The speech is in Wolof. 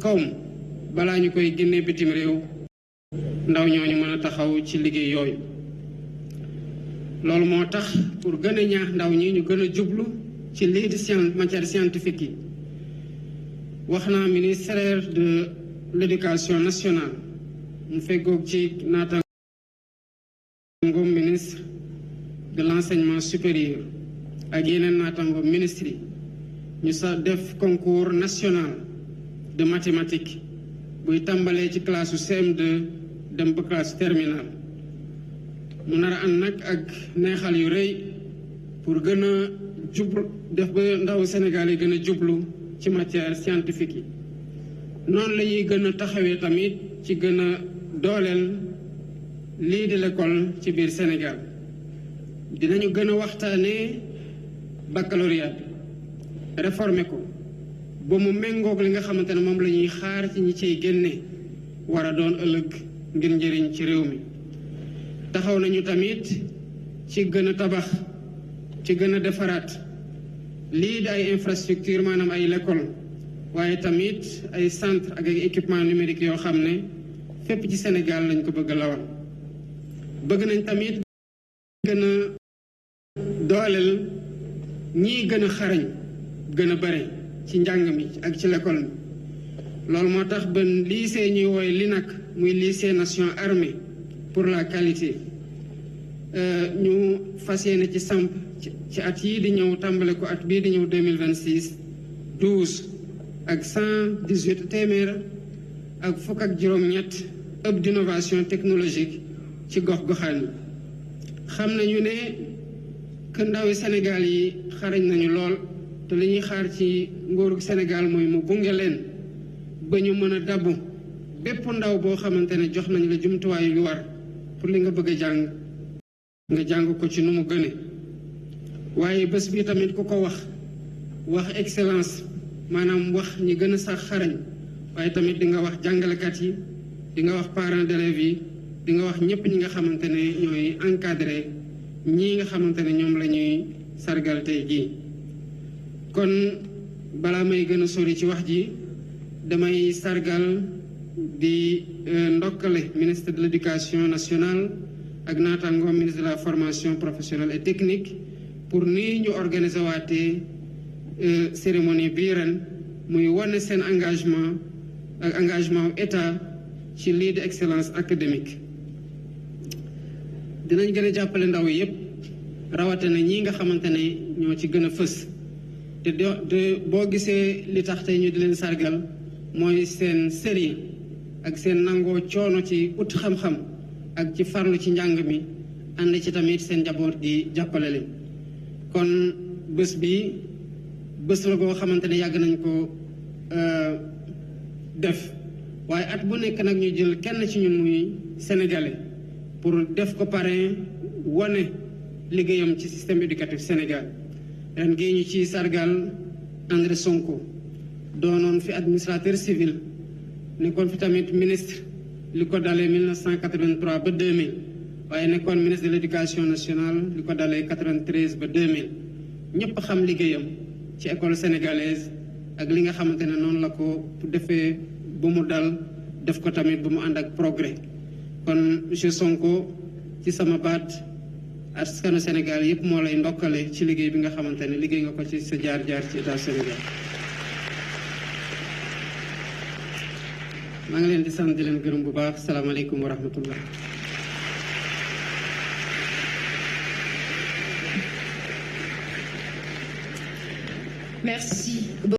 kawm balaa ñu koy génnee bitim réew ndaw ñooñu mën a taxaw ci liggéey yooyu. loolu moo tax pour gën a ñaax ndaw ñi ñu gën a jublu ci lii di matière scientifique yi wax naa ministère de l'éducation nationale mu feggoog ci naataangoom ministre de l'enseignement supérieur ak yeneen naataangoom ministre yi ñu sax def concours national de mathématiques buy tàmbalee ci classe CM2 dem ba classe terminale mu nar a ànd nag ak neexal yu rëy pour gën a jublu def ba ndaw Sénégal yi gën a jublu ci matière scientifique yi. noonu la ñuy gën a taxawee tamit ci gën a dooleel lii di l'école ci biir Sénégal dinañu gën a waxtaanee baccalauréat bi réformer ko ba mu méngoog li nga xamante ne moom la ñuy xaar ci ñi ciy génne war a doon ëllëg ngir njëriñ ci réew mi. taxaw nañu tamit ci gën a tabax ci gën a defaraat lii di ay infrastructure maanaam ay l'école waaye tamit ay centre ak ay équipement numérique yoo xam ne fépp ci Sénégal lañ ko bëgg a lawal. bëgg nañ tamit gën a dooleel ñii gën a xarañ gën a bare ci njàng mi ak ci l'école mi. loolu moo tax ba lycée ñuy wooy LINAC muy lycée nation armée pour la qualité ñu fas yéene ci samp ci at yii di ñëw tàmbale ko at bii di ñëw 2026 12 ak 118 téeméer ak fukk ak juróom-ñett hub d'innovation technologique ci gox-goxaan yi. xam nañu ne que ndawi Sénégal yi xarañ nañu lool te li ñuy xaar ci nguurug Sénégal mooy mu bunge leen ba ñu mën a dabbu bépp ndaw boo xamante ne jox nañ la jumtuwaay yu war pour li nga bëgg a jàng nga jàng ko ci nu mu gëne. waaye bés bi tamit ku ko wax excellence maanaam wax ñi gën a sax xarañ waaye tamit di nga wax jàngalekat yi di nga wax parents d'élèves yi di nga wax ñëpp ñi nga xamante ne ñooy encadré ñii nga xamante ne ñoom la ñuy sargal tey jii. kon balaa may gën a sori ci wax ji damay sargal di ndokkale ministre de l'éducation nationale ak naataangoom ministre de la formation professionnelle et technique pour nii ñu organiser waatee cérémonie bii ren muy wane seen engagement ak engagement état ci lii de excellence académique. dinañ gën a jàppale ndaw yépp rawatina ñi nga xamante ne ñoo ci gën a fës te boo gisee li tax tey ñu di leen sargal mooy seen sérieux ak seen nangoo coono ci ut xam-xam ak ci farlu ci njàng mi ànd ci tamit seen njaboot di jàppale leen. kon bés bi bés la goo xamante ne yàgg nañ ko def waaye at bu nekk nag ñu jël kenn ci ñun muy sénégalais pour def ko parrain wane liggéeyam ci système éducatif Sénégal. ren gi ñu ci sargal André Sonko doonoon fi administrateur civil nekkoon fi tamit ministre li ko dalee 1983 ba 2000 waaye nekkoon ministre de l'éducation nationale li ko dalee 93 ba 2000 ñëpp xam liggéeyam ci école sénégalaise ak li nga xamante ne noonu la ko defee ba mu dal def ko tamit ba mu ànd ak progrès. kon monsieur Sonko ci sama baat askanu Sénégal yëpp moo lay ndokkale ci liggéey bi nga xamante ne liggéey nga ko ci sa jaar-jaar ci état Sénégal. maa ngi leen di sant di leen gërëm bu baax salaamaaleykum wa rahmatullah. Merci.